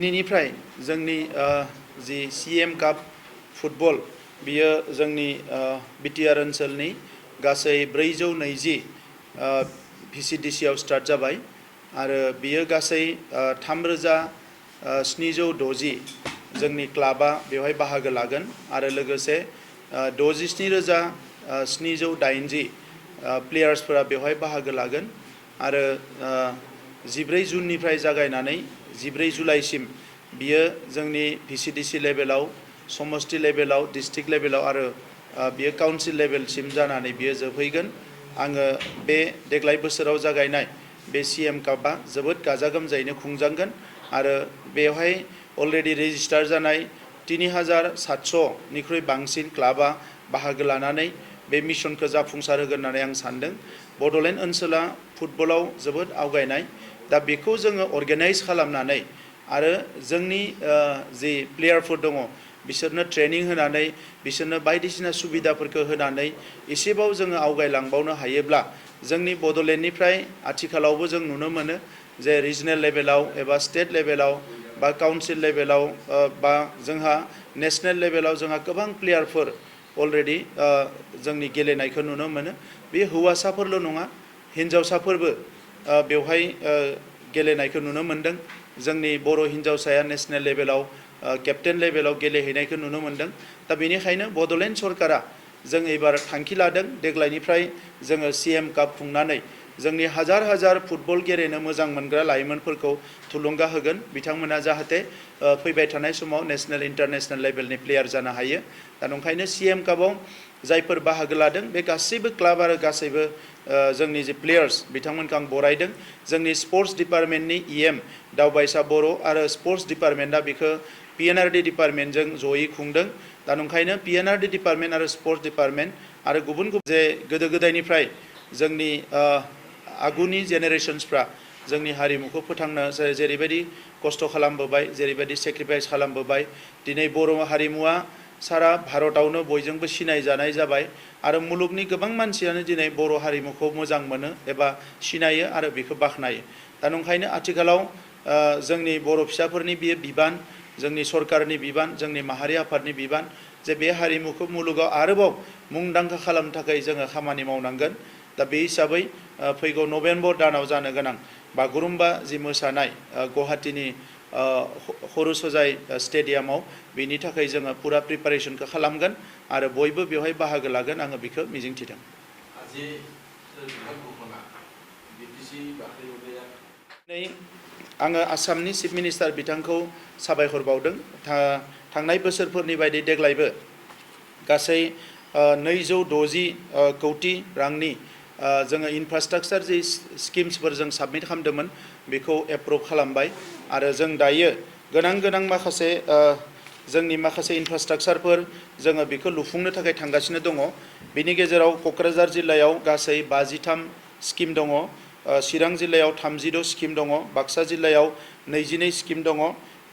दिनैनिफ्राय जोंनि जि CM cup football बियो जोंनि बिटिआर ओनसोलनि गासै 420 VCDC आव स्टार्ट जाबाय आरो बियो गासै 3760 जोंनि क्लाबा बेवहाय बाहागो लागोन आरो लोगोसे 67780 प्लेयार्सफोरा बेवहाय बाहागो लागोन आरो 14 जुननिफ्राय जागायनानै 14 जुलाइसिम बियो जोंनि VCDC लेभेलाव समष्टि लेभेलाव डिस्ट्रिक्ट लेभेलाव आरो बियो काउन्सिल लेभेलसिम जानानै बियो जोबहैगोन। आङो बे देग्लाय बोसोराव जागायनाय बे सीएम कापआ जोबोद गाजा गोमजायैनो खुंजागोन आरो बेवहाय अलरेडि रेजिस्टार जानाय 3700 निख्रुइ बांसिन क्लाबा बाहागो लानानै बे मिशनखौ जाफुंसार होगोन होननानै आं सानदों। बड'लेण्ड ओनसोला फुटबलाव जोबोद आवगायनाय दा बेखौ जोङो अर्गेनाइज खालामनानै आरो जोंनि जि प्लेयारफोर दङ बिसोरनो ट्रेनिं होनानै बिसोरनो बायदिसिना सुबिदाफोरखौ होनानै एसेबाव जोङो आवगायलांबावनो हायोब्ला जोंनि बड'लेण्डनिफ्राय आथिखालावबो जों नुनो मोनो जे रिजनेल लेभेलाव एबा स्टेट लेभेलाव बा काउन्सिल लेभेलाव बा जोंहा नेशनेल लेभेलाव जोंहा गोबां प्लेयारफोर अलरेडि जोंनि गेलेनायखौ नुनो मोनो। बे हौवासाफोरल' नङा हिन्जावसाफोरबो बेवहाय गेलेनायखौ नुनो मोनदों। जोंनि बर' हिन्जावसाया नेशनेल लेभेलाव केप्टेन लेभेलाव गेलेहैनायखौ नुनो मोनदों। दा बेनिखायनो बड'लेण्ड सरकारा जों एबार थांखि लादों देग्लायनिफ्राय जोङो सीएम काप खुंनानै जोंनि हाजार हाजार फुटबल गेलेनो मोजां मोनग्रा लाइमोनफोरखौ थुलुंगा होगोन बिथांमोना जाहाथे फैबाय थानाय समाव नेशनेल इन्टारनेशनेल लेभेलनि प्लेयार जानो हायो। दा नंखायनो सीएम कापआव जायफोर बाहागो लादों बे गासैबो क्लाब आरो गासैबो जोंनि जे प्लेयार्स बिथांमोनखौ आं बरायदों। जोंनि स्पर्ट्स डिपार्टमेन्टनि EM दावबायसा बर' आरो स्पर्ट्स डिपार्टमेन्टआ बेखौ PNRD डिपार्टमेन्टजों जयै खुंदों। दा नंखायनो PNRD डिपार्टमेन्ट आरो स्पर्ट्स डिपार्टमेन्ट आरो गुबुन गुबुन जे गोदो गोदायनिफ्राय जोंनि आगुनि जेनेरेशन्सफ्रा जोंनि हारिमुखौ फोथांनो जेरैबायदि खस्थ' खालामबोबाय जेरैबायदि सेक्रिफाइस खालामबोबाय दिनै बर' हारिमुवा सारा भारतआवनो बयजोंबो सिनायजानाय जाबाय आरो मुलुगनि गोबां मानसियानो दिनै बर' हारिमुखौ मोजां मोनो एबा सिनायो आरो बेखौ बाख्नायो। दा नंखायनो आथिखालाव जोंनि बर' फिसाफोरनि बेयो बिबान जोंनि सरकारनि बिबान जोंनि माहारि आफादनि बिबान जे बे हारिमुखौ मुलुगाव आरोबाव मुंदांखा खालामनो थाखाय जोङो खामानि मावनांगोन। दा बे हिसाबै फैगौ नभेम्बर दानाव जानो गोनां बागुरुम्बा जि मोसानाय गुवाहाटीनि हरुसजाय स्टेडियामाव बेनि थाखाय जोङो पुरा प्रिपारेसनखौ खालामगोन आरो बयबो बेवहाय बाहागो लागोन आङो बेखौ मिजिंथिदों। आङो आसामनि चिफ मिनिस्टार बिथांखौ साबायखर बावदों। थांनाय बोसोरफोरनि बायदि देग्लायबो गासै 260 कौटि रांनि जोङो इनफ्रास्ट्राक्चार जि स्किम्सफोर जों साबमिट खालामदोंमोन बेखौ एप्रुभ खालामबाय आरो जों दायो गोनां माखासे जोंनि माखासे इनफ्रास्ट्राक्चारफोर जोङो बेखौ लुफुंनो थाखाय थांगासिनो दङ। बेनि गेजेराव क'क्राझार जिल्लायाव गासै 53 स्किम दङ, चिरां जिल्लायाव 36 स्किम दङ, बाक्सा जिल्लायाव 22 स्किम दङ,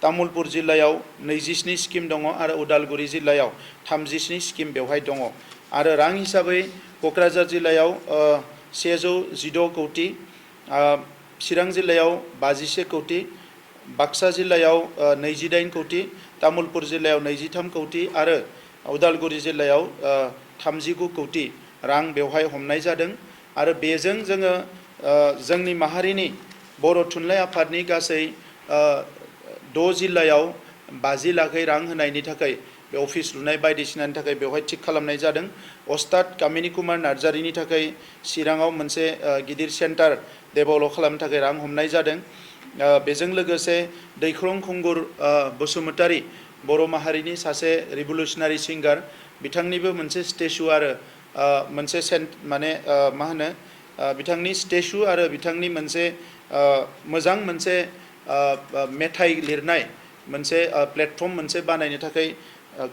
तामुलपुर जिल्लायाव 27 स्किम दङ आरो उदालगुरि जिल्लायाव 37 स्किम बेवहाय दङ आरो रां हिसाबै क'क्राझार जिल्लायाव 116 कौटि, चिरां जिल्लायाव 51 कौटि, बाक्सा जिल्लायाव 28 कौटि, तामुलपुर जिल्लायाव 23 कौटि आरो उदालगुरि जिल्लायाव 39 कौटि रां बेवहाय हमनाय जादों आरो बेजों जोङो जोंनि माहारिनि बर' थुनलाइ आफादनि गासै 6 जिल्लायाव 50 लाखै रां होनायनि थाखाय बे अफिस लुनाय बायदिसिनानि थाखाय बेवहाय थिक खालामनाय जादों। अस्ताद कामिनी कुमार नार्जारिनि थाखाय चिराङाव मोनसे गिदिर सेन्टार डेभेलप खालामनो थाखाय रां हमनाय जादों। बेजों लोगोसे दैख्रं खुंगुर बसुमतारी बर' माहारिनि सासे रिभलुसनारि सिंगार बिथांनिबो मोनसे स्टेचु आरो मोनसे माने मा होनो बिथांनि स्टेचु आरो बिथांनि मोनसे मोजां मोनसे मेथाइ लिरनाय मोनसे प्लेटफर्म मोनसे बानायनो थाखाय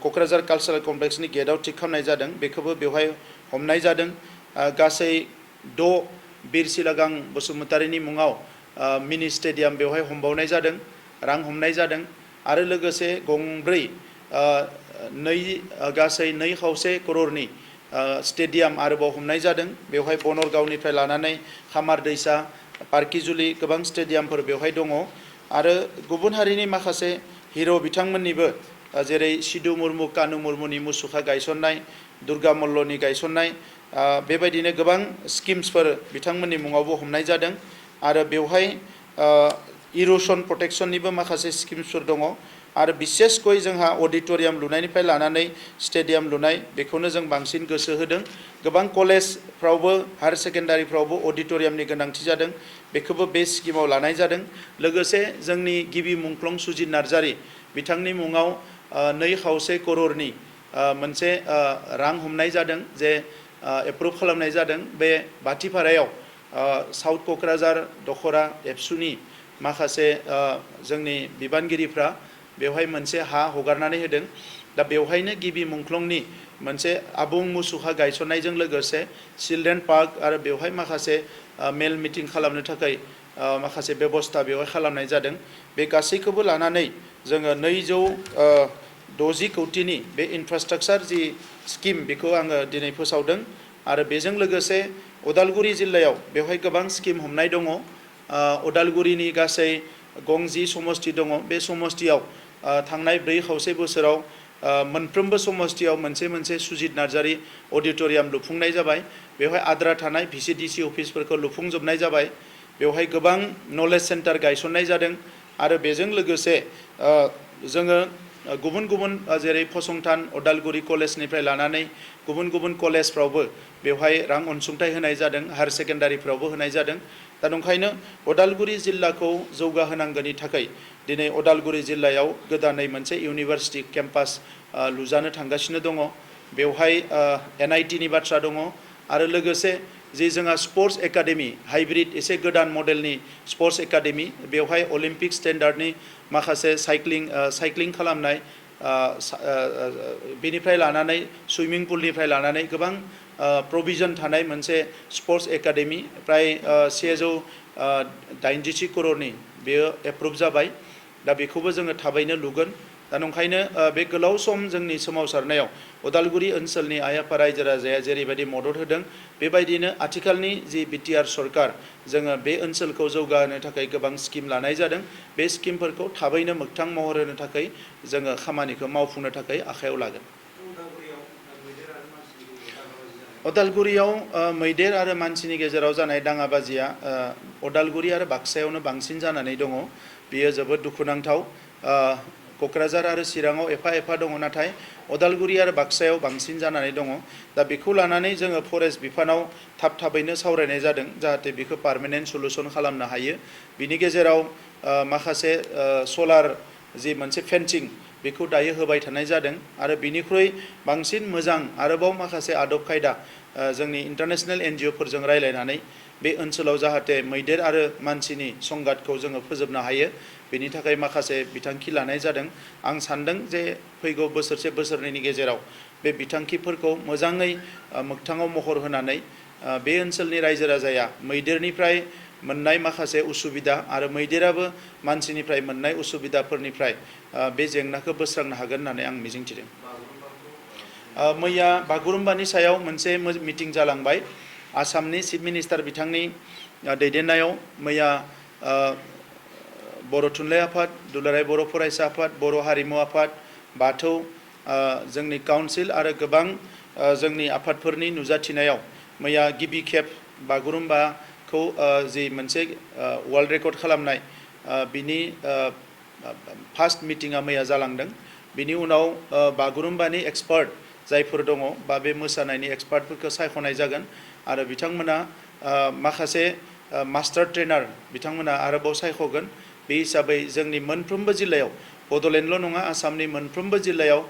क'क्राझार कालचारेल कमप्लेक्सनि गेटआव थिक खालामनाय जादों बेखौबो बेवहाय हमनाय जादों। गासै 6 बिरसिलागां बसुमतारीनि मुङाव मिनि स्टेडियाम बेवहाय हमबावनाय जादों, रां हमनाय जादों आरो लोगोसे गंब्रै गासै 2.5 करोड़नि स्टेडियाम आरोबाव हमनाय जादों। बेवहाय बनरगावनिफ्राय लानानै खामार दैसा, पार्किजुलि गोबां स्टेडियामफोर बेवहाय दङ आरो गुबुन हारिनि माखासे हिर' बिथांमोननिबो जेरै सिधु मुर्मु कानु मुर्मुनि मुसुखा गायसननाय दुर्गा मल्लनि गायसननाय बेबायदिनो गोबां स्किम्सफोर बिथांमोननि मुङावबो हमनाय जादों आरो बेवहाय इरोसन प्रटेक्शननिबो माखासे स्किम्सफोर दङ आरो बिसेसकय जोंहा अडिटोरियाम लुनायनिफ्राय लानानै स्टेडियाम लुनाय बेखौनो जों बांसिन गोसो होदों गोबां कलेजफ्रावबो हायार सेकेन्डारिफ्रावबो अडिटोरियामनि गोनांथि जादों बेखौबो बे स्किमाव लानाय जादों लोगोसे जोंनि गिबि मुंख्लं सुजित नार्जारी बिथांनि मुङाव 2.5 करोड़नि मोनसे रां हमनाय जादों जे एप्रुभ खालामनाय जादों बे बाथिपारायाव साउथ क'क्राझार दखरा एबसुनि माखासे जोंनि बिबानगिरिफ्रा बेवहाय मोनसे हा हगारनानै होदों दा बेवहायनो गिबि मुंख्लंनि मोनसे आबुं मुसुखा गायसननायजों लोगोसे चिल्ड्रेन पार्क आरो बेवहाय माखासे मेल मिटिं खालामनो थाखाय माखासे बेबस्था बेवहाय खालामनाय जादों बे गासैखौबो लानानै जोङो 260 कौटिनि बे इनफ्रास्ट्राक्चार जि स्किम बेखौ आङो दिनै फोसावदों आरो बेजों लोगोसे उदालगुरि जिल्लायाव बेवहाय गोबां स्किम हमनाय दङ उदालगुरिनि गासै गंजि समष्टि दङ बे समष्टियाव थांनाय 4.5 बोसोराव मोनफ्रोमबो समष्टियाव मोनसे मोनसे सुजित नार्जारी अडिटोरियाम लुफुंनाय जाबाय बेवहाय आद्रा थानाय भिसिडिसि अफिसफोरखौ लुफुंजोबनाय जाबाय बेवहाय गोबां नलेज सेन्टार गायसननाय जादों आरो बेजों लोगोसे जोङो गुबुन गुबुन जेरै फसंथान उदालगुरि कलेजनिफ्राय लानानै गुबुन गुबुन कलेजफ्रावबो बेवहाय रां अनसुंथाइ होनाय जादों हायार सेकेन्डारिफ्रावबो होनाय जादों दा ओंखायनो उदालगुरि जिल्लाखौ जौगाहोनांगौनि थाखाय दिनै उदालगुरि जिल्लायाव गोदानै मोनसे इउनिभार्सिटि केम्पास लुजानो थांगासिनो दङ बेवहाय NITनि बाथ्रा दङ आरो लोगोसे जे जोंहा स्पर्ट्स एकाडेमि हाइब्रिड एसे गोदान मडेलनि स्पर्ट्स एकाडेमि बेवहाय अलिम्पिक स्टेन्डार्डनि माखासे साइक्लिं खालामनाय बेनिफ्राय लानानै सुइमिं पुलनिफ्राय लानानै गोबां प्रभिजन थानाय मोनसे स्पर्ट्स एकाडेमि प्राय 186 करोड़नि बेयो एप्रुभ जाबाय दा बेखौबो जोङो थाबैनो लुगोन दा ओंखायनो बे गोलाव सम जोंनि सोमावसारनायाव उदालगुरि ओनसोलनि आइ आफा रायजो राजाया जेरैबायदि मदद होदों बेबायदिनो आथिखालनि जि बिटिआर सरकार जोङो बे ओनसोलखौ जौगाहोनो थाखाय गोबां स्किम लानाय जादों बे स्किमफोरखौ थाबैनो मोगथां महर होनो थाखाय जोङो खामानिखौ मावफुंनो थाखाय आखायाव लागोन उदालगुरियाव मैदेर आरो मानसिनि गेजेराव जानाय दाङाबाजिया उदालगुरि आरो बाक्सायावनो बांसिन जानानै दङ बेयो जोबोद दुखुनांथाव क'क्राझार आरो चिराङाव एफा एफा दङ नाथाय उदालगुरि आरो बाक्सायाव बांसिन जानानै दङ दा बेखौ लानानै जोङो फरेस्ट बिफानाव थाबैनो सावरायनाय जादों जाहाथे बेखौ पार्मानेन्ट सलुसन खालामनो हायो बिनि गेजेराव माखासे सलार जि मोनसे फेन्सिं बेखौ दायो होबाय थानाय जादों आरो बिनिख्रुइ बांसिन मोजां आरोबाव माखासे आदब खायदा जोंनि इन्टारनेशनेल NGOफोरजों रायलायनानै बे ओनसोलाव जाहाथे मैदेर आरो मानसिनि संघातखौ जोङो फोजोबनो हायो बेनि थाखाय माखासे बिथांखि लानाय जादों आं सान्दों जे फैगौ बोसोरसे बोसोरनैनि गेजेराव बे बिथांखिफोरखौ मोजाङै मोगथाङाव महर होनानै बे ओनसोलनि रायजो राजाया मैदेरनिफ्राय मोननाय माखासे उसुबिदा आरो मैदेराबो मानसिनिफ्राय मोननाय उसुबिदाफोरनिफ्राय बे जेंनाखौ बोस्रांनो हागोन होननानै आं मिजिंथिदों मैया बागुरुम्बानि सायाव मोनसे मिटिं जालांबाय आसामनि चिफ मिनिस्टार बिथांनि दैदेननायाव मैया बर' थुनलाइ आफाद दुलाराय बर' फरायसा आफाद बर' हारिमु आफाद बाथौ जोंनि काउन्सिल आरो गोबां जोंनि आफादफोरनि नुजाथिनायाव मैया गिबि खेब बागुरुम्बाखौ जि मोनसे वर्ल्ड रेकर्ड खालामनाय बिनि फार्स्ट मिटिङा मैया जालांदों बिनि उनाव बागुरुम्बानि एक्सपार्ट जायफोर दङ बा बे मोसानायनि एक्सपार्टफोरखौ सायख'नाय जागोन आरो बिथांमोना माखासे मास्टार ट्रेनार बिथांमोना आरोबाव सायख'गोन बे हिसाबै जोंनि मोनफ्रोमबो जिल्लायाव बड'लेण्डल' नङा आसामनि मोनफ्रोमबो जिल्लायाव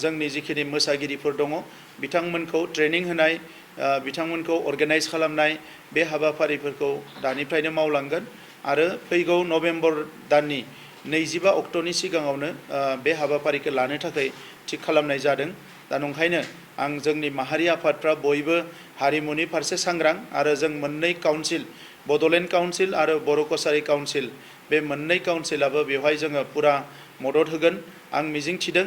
जोंनि जिखिनि मोसागिरिफोर दङ बिथांमोनखौ ट्रेनिं होनाय बिथांमोनखौ अर्गेनाइज खालामनाय बे हाबाफारिफोरखौ दानिफ्रायनो मावलांगोन आरो फैगौ नभेम्बर दाननि 25 अक्ट'नि सिगाङावनो बे हाबाफारिखौ लानो थाखाय थिग खालामनाय जादों दा ओंखायनो आं जोंनि माहारि आफादफ्रा बयबो हारिमुनि फारसे सांग्रां आरो जों मोननै काउन्सिल बड'लेण्ड काउन्सिल आरो बर' कसारि काउन्सिल बे मोननै काउन्सिलाबो बेवहाय जोङो पुरा मदद होगोन आं मिजिंथिदों